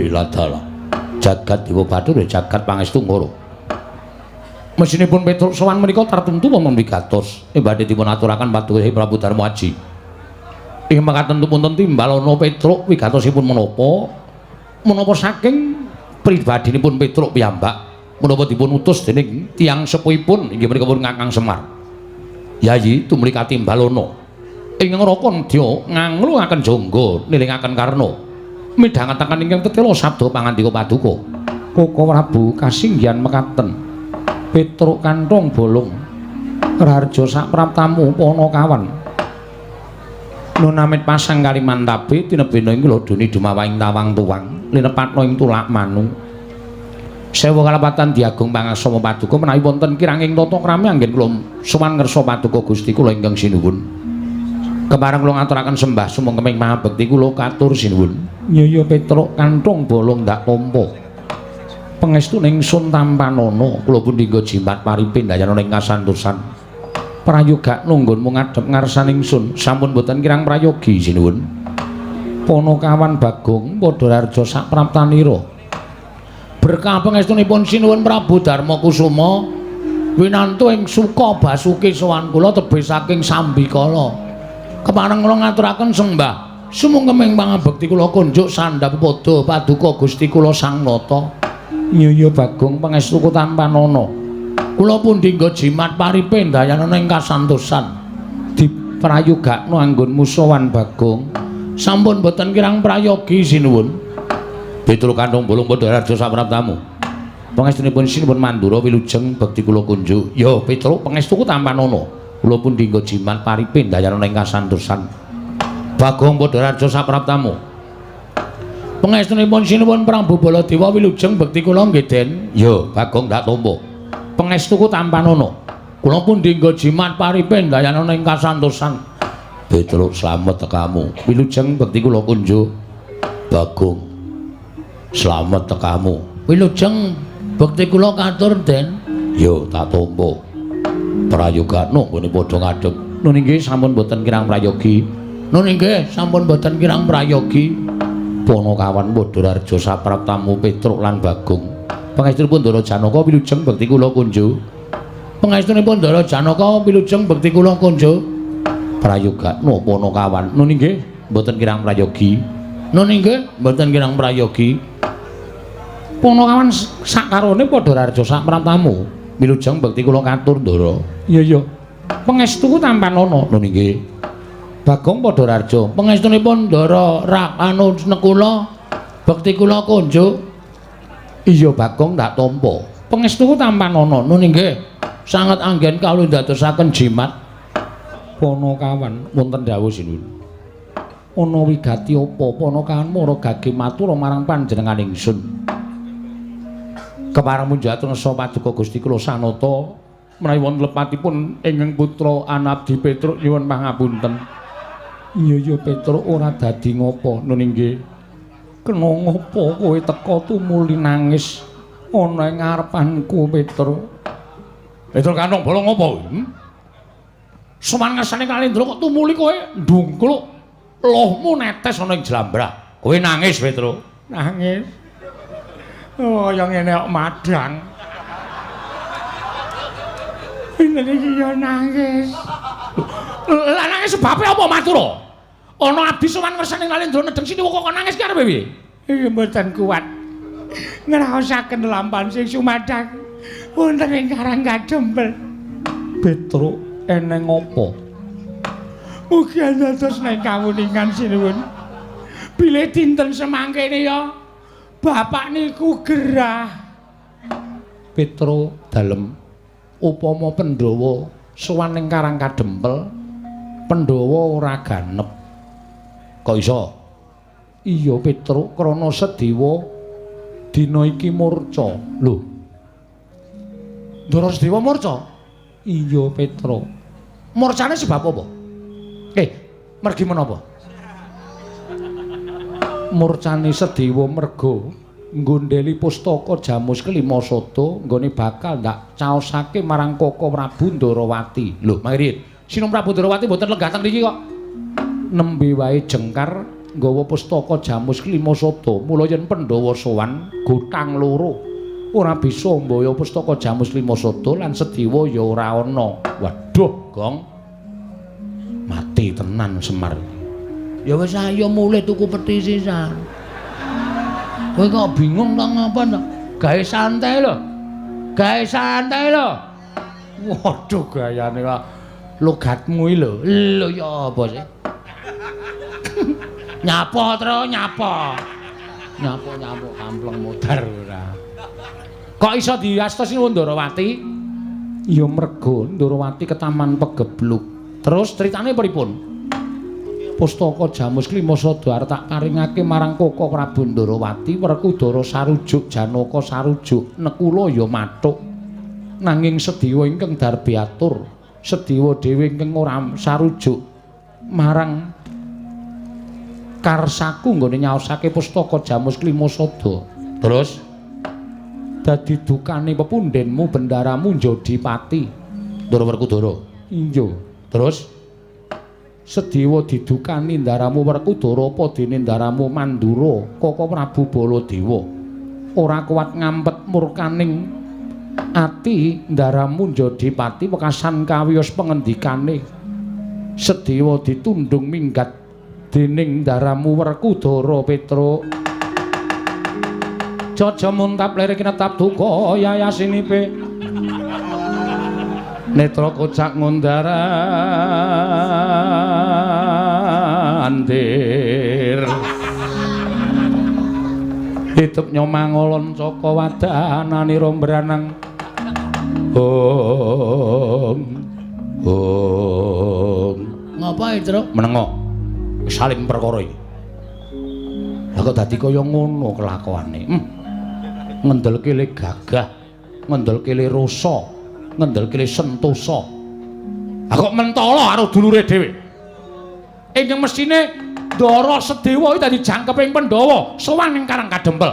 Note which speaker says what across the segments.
Speaker 1: Ladalah. Jagat Dewa Bathara jagat pangestu ngoro. Mesinipun Petruk sowan menika tartemtu wonten wigatos. Badhe dipun aturaken paduka Prabu Darma Aji. Ing mekaten punten timbalana Petruk wigatosipun menapa? Menapa saking pribadinipun Petruk piyambak menapa dipun utus dening tiyang sepuhipun inggih menika pun Kakang Semar. Yayi tumuli katimbalana. Ing neraka nedya nganglungaken jangga nilingaken karna. Midhangetaken ingkang tetela sabda pangandika paduka. Koko Prabu kasinggihan mekaten. Petruk kanthong bolong. Raharja sapraptamu Panakawan. Nunamit pasang Kalimantabe tinebena ing lodoni dumawaing tawang tuwang linepatna ing tulak manu. Sewu kalepatan diagung pangaksama paduka menawi wonten kiranging tata krami anggen kula sowan ngersa paduka Gusti kula ingkang sinuwun. Kepareng kula ngaturaken sembah sumangkeming pangabekti kula katur sinuwun. Nyaya Petruk kanthong bolong ndak tampa. Pangestune ingsun tampanana kula pundi nggo jimat paripe ndayana ing kasantosan. Prayoga nunggonmu ngadhep ngarsan ingsun sampun boten kirang prayogi sinuwun. Panakawan Bagong padha raharja sapraptanira. Berkah pangestunipun sinuwun Prabu Darma Kusuma winantu ing suka basuki sowan kula tebih saking sambikala. Kepareng kula ngaturaken sembah sumangkeming pangabekti kula kunjuk sandhap padha paduka Gusti kula Sang Nata. Nyaya Bagong pangestuku tampanana. Kula pundi nggo jimat paripe ndayana ing kasantosan. Diprayogakno anggonmu sowan Bagong. Sampun boten kirang prayogi sinuwun. Petruk kanthong bolong padha raja sapraptamu. Pangestunipun sinuwun Mandura wilujeng bekti kula kunjuk. Ya Petruk pangestuku tampanana. Kula pundi nggo jimat paripe ndayana ing kasantosan. Bagong padha raja sapraptamu. Pangestunipun sinuwun Prabu Baladewa wilujeng bekti kula nggih Den. Ya Bagong ndak tampa. Pangestuku tampanana. Kula pundi nggo jimat paripe ndayana ing kasantosan. Petruk slamet tekamu. Wilujeng bekti kula kunjuk. Bagong slamet tekamu. Wilujeng bekti kula katur Den. Ya tak tampa. Prayogano nggone padha ngadhep. Nun inggih sampun boten kirang prayogi. Nun inggih sampun boten kirang prayogi. Panakawan padha raharja sapraptamu Petruk lan Bagong. Pangestunipun Ndara Janaka wilujeng bekti kula kunjuk. Pangestunipun Ndara Janaka wilujeng bekti kula kunjuk. Prayogano Panakawan. Nun inggih boten kirang prayogi. Nun inggih boten kirang prayogi. Panakawan sakarone padha raharja sapraptamu. Wilujeng bekti kula katur Ndara. Iya iya. Pangestuku tampanana. Nun inggih. Bagong padha raharja. Pangestunipun Ndara Rakanu Nekula bekti kula kunjuk. Iya Bagong ndak tampa. Pangestuku tampanana. Nun inggih. Sanget anggen kawula ndadosaken jimat. Panakawan wonten dawuh sinuwun. Ana wigati apa Panakawan mara gage matur marang panjenengan ingsun. Kepareng munjatur nesa paduka Gusti kula Sanata menawi wonten lepatipun ingkang putra Anabdi Petruk nyuwun pangapunten. Iya ya Petruk ora dadi ngopo. Nun inggih. Kena ngopo kowe teka tumuli nangis ana ing ngarepanku Petruk. Petruk kanthong bolong ngopo? Sowan ngersane Kalendra kok tumuli kowe ndungkluk lohmu netes ana ing jlambrah. Kowe nangis Petruk. Nangis. Oh, yang ngene kok madang. Ini iki yo nangis. Lah nangis sebabe apa Matura? Ana abdi sowan ngersane Kalendra nedheng sini kok nangis ki arepe piye? Iki mboten kuat. Ngraosaken lampahan sing sumadhang wonten ing Karang Kadempel. Petruk eneng apa? Mugi dados nek kawuningan sinuwun. Bilih dinten semangkene ya bapak niku gerah. Petruk dalem upama Pandhawa sowan ning Karang Kadempel, Pandhawa ora ganep. Kok iso? Iya Petruk, krana Sedewa dina iki murca. Lho. Ndara Sedewa murca? Iya Petruk. Murcane sebab apa? Mergi menapa? Murcane Sedewa merga nggondheli pustaka Jamus Kelima Sada nggone bakal ndak caosake marang Koko Prabu Ndarawati. Lho, mangke Sinung Prabu Ndarawati mboten lenggah teng mriki kok. Nembe wae jengkar nggawa pustaka Jamus Klima Sada. Mula yen Pandhawa sowan gotang loro ora bisa mbaya pustaka Jamus Klima Sada lan Sedewa ya ora ana. Waduh, Gong. Mati tenan Semar.
Speaker 2: Ya wis ayo mulih tuku peti sisan. Kowe kok bingung ta ngapa ta? Gawe santai lho. Gawe santai lho.
Speaker 1: Waduh gayane kok logatmu iki lho.
Speaker 2: Lho ya apa sih? Nyapa tro nyapa.
Speaker 1: Nyapa-nyapa kampleng modar ora. Kok iso diasta Sinuwun Ndarawati? Ya merga Ndarawati ketaman pegebluk. Terus critane pripun? Pustaka Jamus Klima Sada arep tak paringake marang Koko Prabu Ndarawati, Werkudara sarujuk, Janaka sarujuk, Nekula ya mathuk. Nanging Sedewa ingkang darbi atur, Sedewa dhewe ingkang ora sarujuk marang karsaku nggone nyaosake pustaka Jamus Klima Sada. Terus dadi dukane pepundhenmu bendaramu njadi pati. Ndara Werkudara. Iya. Terus Sedewa didukani ndaramu Werkudara apa dene ndaramu Mandura, Koko Prabu Baladewa. Ora kuat ngampet murkaning ati ndaramu njadi pati wekasan kawiyos pengendikane. Sedewa ditundung minggat dening ndaramu Werkudara Petruk. Jaja muntap lirik netap duka yayasinipe. Netra kocak ngundar andir. Hidup nyomangolon caka wadananira mbranang. Om. Om.
Speaker 2: Ngapa, Truk?
Speaker 1: Menengo. Salim perkara iki. Lah kok dadi kaya ngono kelakuane. Ngendelke le gagah, ngendelke le rasa, ngendelke le sentosa. Lah kok mentala karo dulure dhewe. Ingkang mesthine Ndara Sedewa iki dadi jangkeping Pandhawa, sowan ing Karang Kadempel.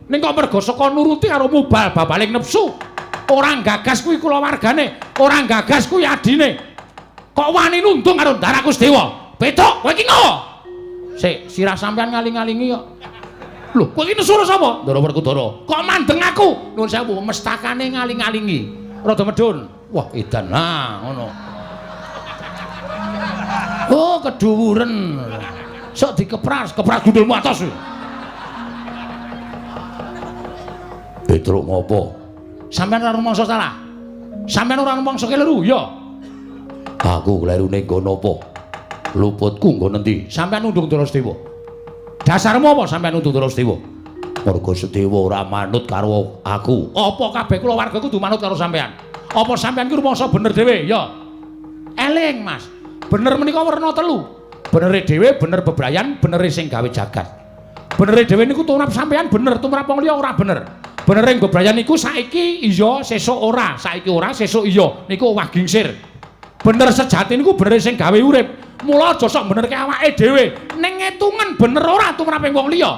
Speaker 1: Ning kok merga saka nuruti karo mubal babaling nepsu, ora gagas kuwi kulawargane, ora gagas kuwi adine. Kok wani nundung karo Ndaraku Sedewa? Petruk, kowe iki ngopo? Sik, sirah sampean ngaling-alingi kok. Lho, kowe iki nesu sapa? Ndara Werkudara. Kok mandeng aku? Nuwun sewu, mestakane ngaling-alingi. Rada medhun. Wah, edan. Nah, ngono. Oh, keduwuren. Sok dikepras, kepras gundulmu atos. Petruk ngopo? Sampeyan ora rumangsa salah. Sampeyan ora rumangsa keliru, ya. Aku klerune nggon apa? Luputku nggon endi? Sampeyan nundung Ndara Sedewa. Dasarmu apa sampeyan nundung Ndara Sedewa? Mergo Sedewa ora manut karo aku. Apa kabeh kulawarga kudu manut karo sampeyan? Apa sampeyan ki rumangsa bener dhewe? Ya. Eling, Mas. Bener menika werna telu. Benere dhewe, bener bebrayan, benere sing gawe jagat. Benere dhewe niku tumrap sampeyan bener, tumrap wong liya ora bener. Benere bebrayan niku saiki iya, sesuk ora, saiki ora, sesuk iya. Niku owah gingsir. Bener sejati niku benere sing gawe urip. Mula aja sok benerke awake dhewe. Ning ngetungan bener ora tumraping wong liya.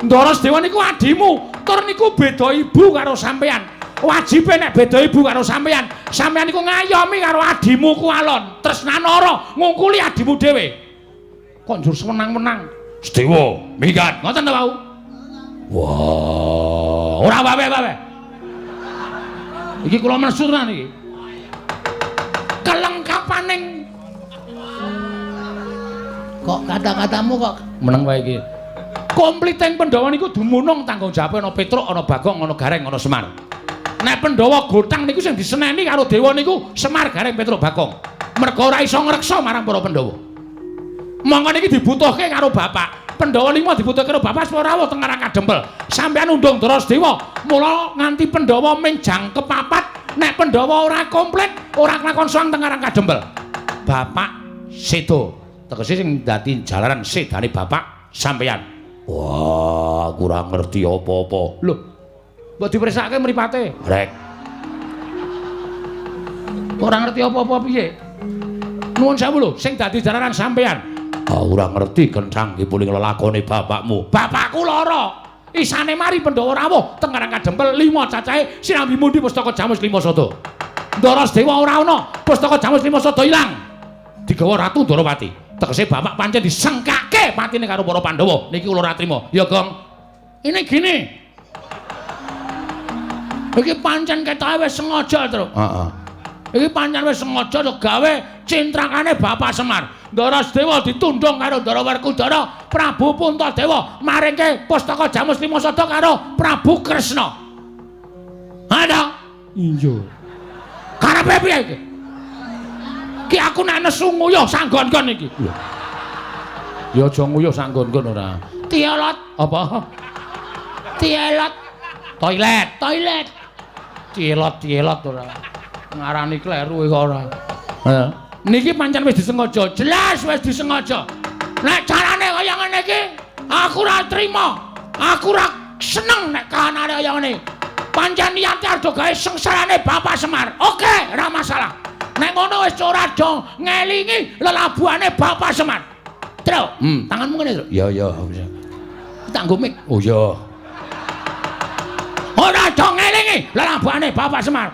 Speaker 1: Ndara Sedewa niku adimu, tur niku beda ibu karo sampeyan. Wajibe nek beda ibu karo sampeyan, sampeyan niku ngayomi karo adimu ku alon, tresnanara ngungkuli adimu dhewe. Kok njur sewenang-wenang? Sedewa, minggat. Ngoten ta, Wau? Wah, ora wae-wae. Iki kula nesu tenan iki. Kelengkapaning
Speaker 2: kok kata-katamu kok
Speaker 1: meneng wae iki. Kompliteng Pandhawa niku dumunung tanggung jawabe ana Petruk, ana Bagong, ana Gareng, ana Semar. Nek Pandhawa gotang niku sing diseneni karo dewa niku Semar, Gareng, Petruk, Bagong. Merga ora iso ngreksa marang para Pandhawa. Mongko niki dibutuhke karo bapak. Pandhawa lima dibutuhke karo bapak supaya rawuh teng Karang Kadempel. Sampeyan undung Ndara Sedewa, mula nganti Pandhawa ming jangkep papat, nek Pandhawa ora komplit, ora kelakon sowan teng Karang Kadempel. Bapak sedo. Tegese sing dadi jalaran sedane bapak sampeyan. Wah, kurang ngerti apa-apa. Lho, mbok dipersake mripate. Rek. Ora ngerti apa-apa piye? Nuwun sewu lho, sing dadi jalaran sampeyan. Ah, ora ngerti kenthang iki puling lelakone bapakmu. Bapakku lara. Isane mari Pandhawa rawuh teng Karang Kadempel 5 cacahe sinambi mundi pustaka Jamus Lima Sada. Ndara Sedewa ora ana, pustaka Jamus Lima Sada ilang. Digawa Ratu Ndarawati. Tegese bapak pancen disengkake patine karo para Pandhawa. Niki kula ora trima. Ya, Gong. Ini gini. Iki pancen ketoke wis sengaja, Truk.
Speaker 2: Heeh.
Speaker 1: Iki pancen wis sengaja gawe cintrakane Bapak Semar. Ndara Sedewa ditundung karo Ndara Werkudara, Prabu Puntadewa maringke pustaka Jamus Lima Sada karo Prabu Kresna. Ada?
Speaker 2: Iya.
Speaker 1: Karepe piye iki? Ki aku nek nesu nguyuh sanggon-gon iki.
Speaker 2: Lho. Ya aja nguyuh sanggon-gon ora.
Speaker 1: Tielot.
Speaker 2: Apa?
Speaker 1: Tielot.
Speaker 2: Toilet.
Speaker 1: Toilet.
Speaker 2: Tielot-tielot ora. Ngarani kleru iki ora.
Speaker 1: Heeh. Niki pancen wis disengaja, jelas wis disengaja. Nek carane kaya ngene iki, aku ora trima. Aku ora seneng nek kahanane kaya ngene. Pancen niate arep gawe sengsarane Bapak Semar. Oke, ora masalah. Nek ngono wis ora do ngelingi lelabuhane Bapak Semar. Truk, tanganmu ngene, Truk.
Speaker 2: Ya, ya.
Speaker 1: Tak nggo mik.
Speaker 2: Oh iya.
Speaker 1: Ora do ngelingi lelabuhane Bapak Semar.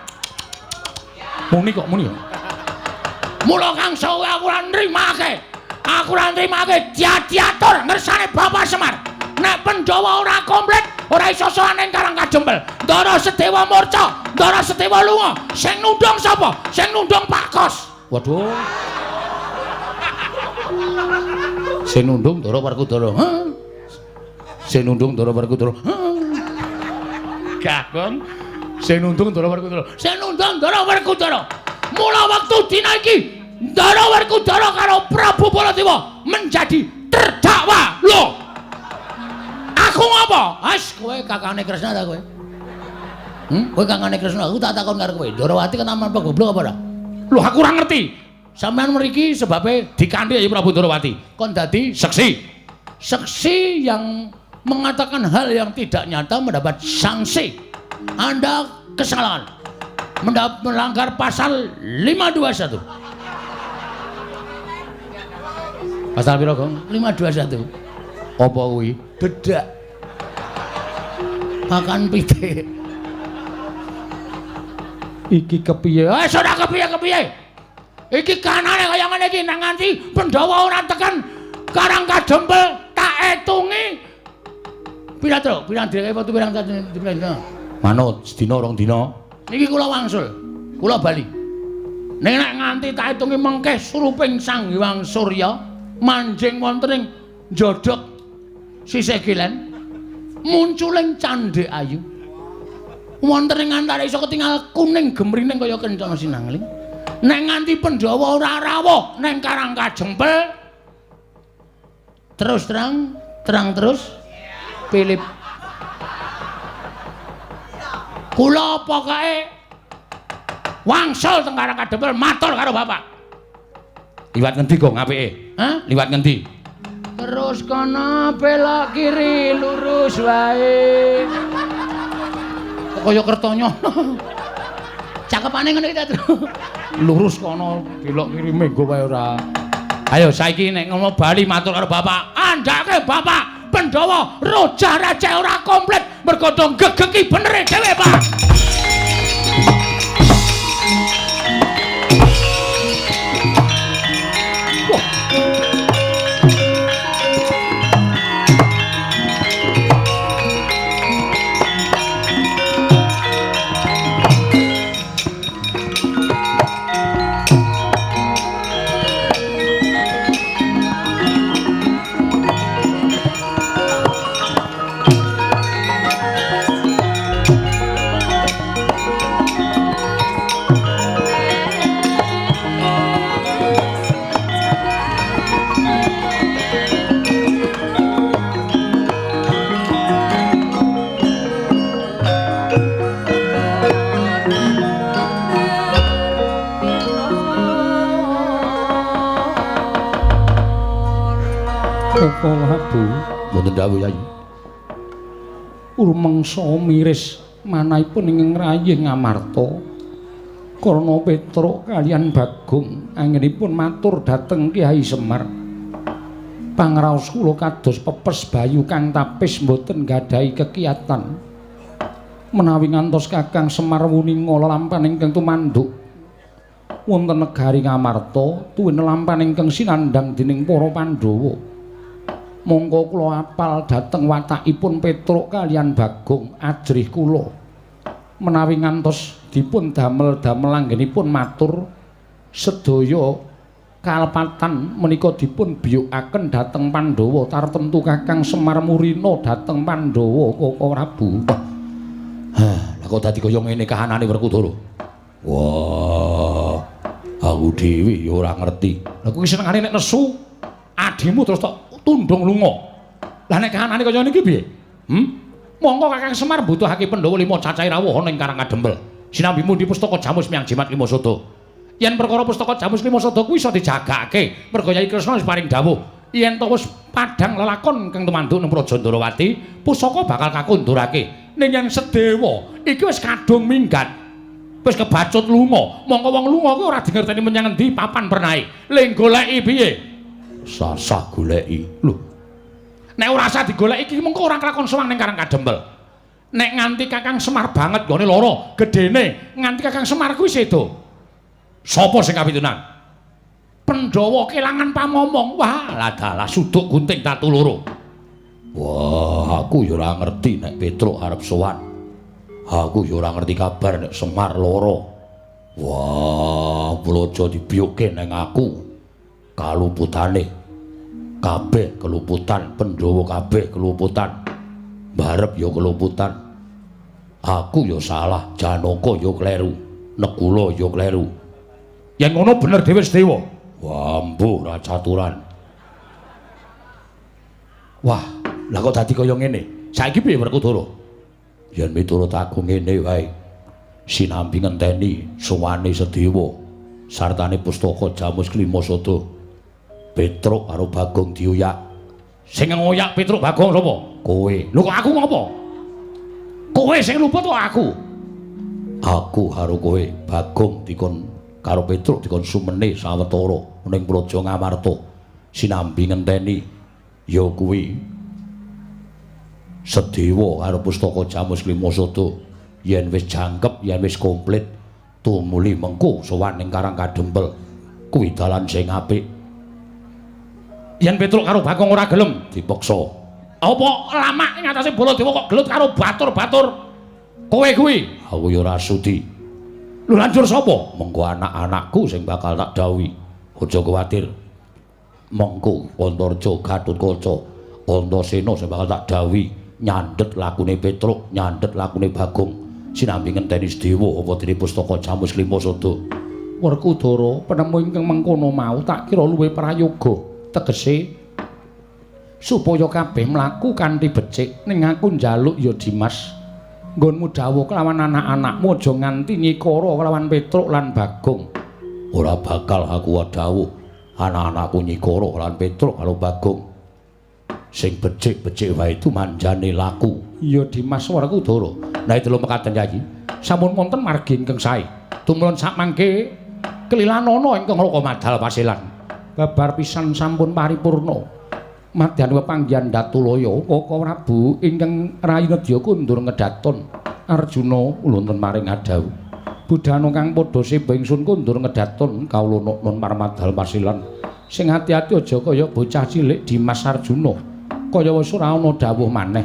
Speaker 2: Muni kok muni.
Speaker 1: Mula Kang Sawe aku ora nrimake. Aku ora nrimake diatur ngersane Bapak Semar. Nek Pandhawa ora komplit, ora iso sowan ning Karang Kajempel. Ndara Sedewa murca, Ndara Sedewa lunga. Sing nundung sapa? Sing nundung Pak Kos.
Speaker 2: Waduh. Sing nundung Ndara Werkudara.
Speaker 1: Heh.
Speaker 2: Sing nundung Ndara Werkudara.
Speaker 1: Gah, Gong. Sing nundung Ndara Werkudara. Sing nundung Ndara Werkudara. Mula wektu dina iki Ndara Werkudara karo Prabu Baladewa menjadi terdakwa. Lho. Aku ngopo? Wis kowe kakane Kresna ta kowe? Kowe kakane Kresna, aku tak takon karo kowe. Ndarawati ketaman apa goblok apa ora? Lho aku ora ngerti. Sampeyan mriki sebabe dikanthi ya Prabu Ndarawati. Kon dadi
Speaker 2: Seksi.
Speaker 1: Seksi yang mengatakan hal yang tidak nyata mendapat sanksi. Anda kesalahan. Melanggar pasal 521.
Speaker 2: Pasal piro, Gong?
Speaker 1: 521.
Speaker 2: Apa kuwi?
Speaker 1: Bedak. Makan pitik.
Speaker 2: Iki kepiye?
Speaker 1: Wis ora kepiye-kepiye. Iki kanane kaya ngene iki nang nganti Pandhawa ora tekan Karang Kajempel tak etungi. Pira, Truk? Pirang dhewe wektu pirang dina?
Speaker 2: Manut sedina rong dina.
Speaker 1: Niki kula wangsul. Kula bali. Ning nek nganti tak etungi mengke suruping Sang Hyang Surya manjing wonten ing njodhok sisih kilen munculing candhek ayu. Wonten ing antara iso ketingal kuning gemrining kaya kencana sinangling. Nek nganti Pandhawa ora rawuh ning Karang Kajempel terus terang, terang terus Philip. Kula pokoke wangsul teng Karang Kajempel matur karo bapak.
Speaker 2: Liwat ngendi, Gong, apike?
Speaker 1: Hah?
Speaker 2: Liwat ngendi?
Speaker 1: Terus kono belok kiri lurus wae. Kok kaya Kertonyono. Cakepane ngene iki ta, Tru.
Speaker 2: Lurus kono belok kiri menggo wae ora. Ayo saiki nek ngono bali matur karo bapak.
Speaker 1: Andhake bapak Pandhawa rojah rajah ora komplit mergo do gegeki benere dhewe, Pak.
Speaker 2: Apa Prabu?
Speaker 1: Mboten dawuh Yayi.
Speaker 2: Rumangsa miris manahipun ing ngrayih Ngamarta. Karna Petruk kaliyan Bagong anggenipun matur dhateng Kyai Semar. Pangraos kula kados pepes bayu kang tapis mboten nggadahi kekiyatan. Menawi ngantos Kakang Semar wuninga lelampahan ingkang tumanduk Wonten negari Ngamarta tuwin nelampan ingkang sinandhang dening para Pandhawa. Mongko kula apal dhateng watakipun Petruk kaliyan Bagong ajrih kula. Menawi ngantos dipun damel-damel anggenipun matur sedaya kalepatan menika dipun biyukaken dhateng Pandhawa tartemtu Kakang Semar murina dhateng Pandhawa Koko Prabu.
Speaker 1: Hah, lah kok dadi kaya ngene kahanane Werkudara? Wah, aku dhewe ya ora ngerti.
Speaker 2: Lah kuwi senengane nek nesu adimu terus tok tundung lunga. Lah nek kahanane kaya niki piye? Mongko Kakang Semar mbutuhake Pandhawa 5 cacahe rawuh ana ing Karang Kadempel. Sinambi mundi pustaka Jamus Miang Jimat Lima Sada. Yen perkara pustaka Jamus Lima Sada kuwi iso dijagake, merga Yai Kresna wis paring dawuh yen to wis padhang lelakon kang tumanduk nang Praja Ndarawati, pusaka bakal kakundurake. Ning yen Sedewa iki wis kadung minggat, wis kebacut lunga, mongko wong lunga kuwi ora dingerteni menyang endi papan pernahe. Le goleki piye?
Speaker 1: Sasah goleki.
Speaker 2: Lho. Nek ora usah digoleki iki mengko ora kelakon sowan ning Karang Kadempel. Nek nganti Kakang Semar banget nggone lara, gedene nganti Kakang Semar kuwi sedo.
Speaker 1: Sapa sing kapitunan?
Speaker 2: Pandhawa kelangan pamomong. Wah,
Speaker 1: lah dalah suduk gunting tatu loro. Wah, aku ya ora ngerti nek Petruk arep sowan. Aku ya ora ngerti kabar nek Semar lara. Wah, blojo dibiyukke nang aku. Kaluputane kabeh keluputan, Pandhawa kabeh keluputan. Barep ya keluputan. Aku ya salah, Janaka ya kleru, Nekula ya kleru.
Speaker 2: Yen ngono bener dhewe Sedewa.
Speaker 1: Wah, mbuh ra caturan. Wah, lah kok dadi kaya ngene? Saiki piye Werkudara? Yen miturut aku ngene wae. Sinambi ngenteni sowane Sedewa sartane pustaka Jamus Klima Sada. Petruk karo Bagong diuyak.
Speaker 2: Sing ngoyak Petruk Bagong sapa?
Speaker 1: Kowe.
Speaker 2: Lho kok aku ngopo? Kowe sing luput kok aku?
Speaker 1: Aku karo kowe, Bagong dikon karo Petruk dikon sumene sawetara ning Praja Ngamarta. Sinambi ngenteni ya kuwi Sedewa karo pustaka Jamus Klima Sada. Yen wis jangkep, yen wis komplit, tumuli mengko sowan ning Karang Kadempel. Kuwi dalan sing apik.
Speaker 2: Yen Petruk karo Bagong ora gelem
Speaker 1: dipeksa.
Speaker 2: Apa lamak ing atase Baladewa kok gelut karo batur-batur kowe kuwi?
Speaker 1: Aku ya ora sudi.
Speaker 2: Lho lanjur sapa?
Speaker 1: Mengko anak-anakku sing bakal tak dawuhi. Aja kuwatir. Mengko Antarja Gatotkaca, Antasena sing bakal tak dawuhi nyandhet lakune Petruk, nyandhet lakune Bagong. Sinambi ngenteni Sedewa apa dene pustaka Jamus Klima Sada.
Speaker 2: Werkudara penemu ingkang mengkono mau tak kira luwih prayoga. Tegese supaya kabeh mlaku kanthi becik. Ning aku njaluk ya Dimas, nggonmu dawuh kelawan anak-anakmu aja nganti nyikara kelawan Petruk lan Bagong.
Speaker 1: Ora bakal aku dawuh anak-anakku nyikara lan Petruk karo Bagong. Sing becik-becik wae itu manjane laku.
Speaker 2: Ya Dimas Werkudara. Nah itu lho mekaten Yayi. Sampun wonten margi ingkang sae. Tumrun sakmangke kelilanana ingkang Raka madal pasilan. Babar pisan sampun paripurna. Madyan pepanggihan Datulaya Koko Prabu ingkang rayi nedya kundur ngedaton. Arjuna ulunten maring adhawuh. Budhana kang padha seba ingsun kundur ngedaton kawula nun marmadal pasilan. Sing ati-ati aja kaya bocah cilik Dimas Arjuna. Kaya wis ora ana dawuh maneh.